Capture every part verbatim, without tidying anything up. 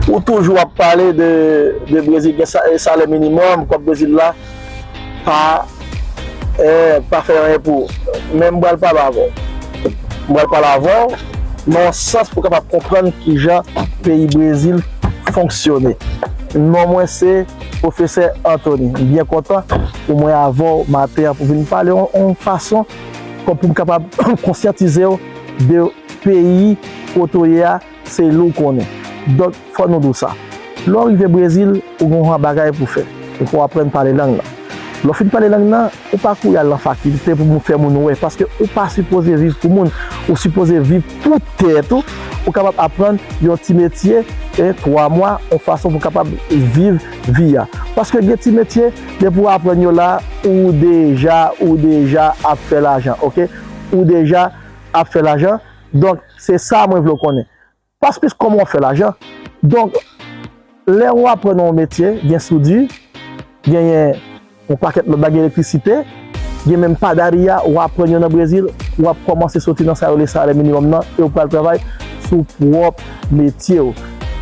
Ou toujou ap pale de, de Brezil, gen sa, salè minimòm, kòb Brezil la pa, eh, pa fè anyen pou ou. Men m pral pale avè w. M pral pale avè w nan yon sans pou w kapab konprann kijan peyi Brezil fonksyone. Non mwen se Pwofesè Anthony. M byen kontan pou mwen avè w maten an pou vin pale yon, yon fason kon pou m kapab konsyantize w de peyi kote w ye a, se li w konnen. Donk, fò nou di w sa. Lè w rive Brezil, ou gen yon bagay pou w fè. E pou w aprann pale lang nan. Lè w fin pale lang nan, ou pa kouri al nan fakilte pou moun fè moun wè. Paske ou pa sipoze viv pou moun. Ou sipoze viv pou tèt ou. Ou kapab aprann yon ti metye, e twa mwa, yon fason pou w kapab viv vi a. Paske gen ti metye, depi w aprann yo la, ou deja, ou deja ap fè lajan, oke? Ou deja ap fè lajan. Donk, se sa mwen vle w konnen. Pas plis kòman w ap fè lajan. Donk, lè w aprann yon metye, gen soudi, genyen yon pakèt lòt bagay, elektrisite, gen menm padariya, w aprann yo nan Brezil, w ap kòmanse soti nan sa yo rele salè minimòm nan, e w pral travay sou pwòp metye w.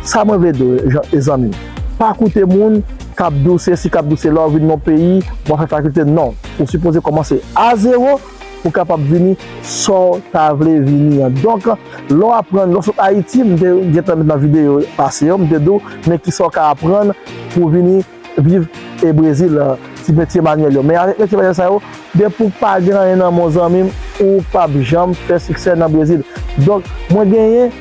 Sa mwen vle di w, jan, e zanmi m. Pa koute moun k ap di w sesi, k ap di w sela, w vin nan peyi, w ap fè fakilte, non. Ou sipoze kòmanse a zewo, pou w kapab vini sa w ta vle vini an. Donk, lè w aprann, lè w sot Ayiti, m te gentan met nan videyo pase yo, m te di w, men kisa w ka aprann pou w vini viv e Brezil, ti metye manyèl yo. Men avèk metye manyèl sa yo, depi w pa gen anyen nan men w, zanmi m, ou p ap janm fè siksè nan Brezil. Donk, mwen genyen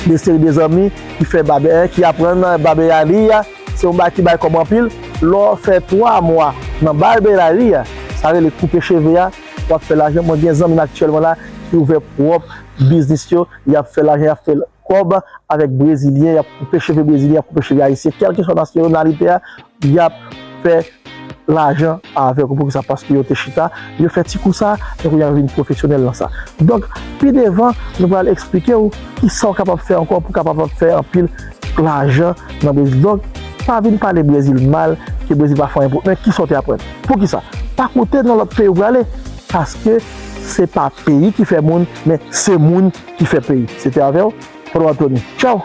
de seri de zanmi ki fè babè, ki aprann babeyali a, se yon bagay ki bay kòb anpil. Lè w fè twa mwa nan babeyali a, sa rele koupe cheve a, w ap fè lajan. Mwen gen zanmi m aktyèlman la ki ouvè pwòp biznis yo, y ap fè lajan, y ap fè kòb avèk brezilyen, y ap koupe cheve brezilyen, y ap koupe cheve ayisyen, kèlkeswa nasyonalite a, y ap fè lajan avèk ou. Poukisa? Paske yo te chita, yo fè ti kou sa, men kounye a yo vin pwofesyonèl nan sa. Donk, pi devan, nou pral eksplike w kisa w kapab fè ankò pou w kapab fè anpil lajan nan Brezil. Donk, pa vin pale Brezil mal, ke Brezil pa fè anyen pou ou. Men kisa w te aprann? Poukisa? Pa koute nan lòt peyi w prale, paske se pa peyi ki fè moun, men se moun ki fè peyi. Se te avè w, Polo Anthony. Tchaw!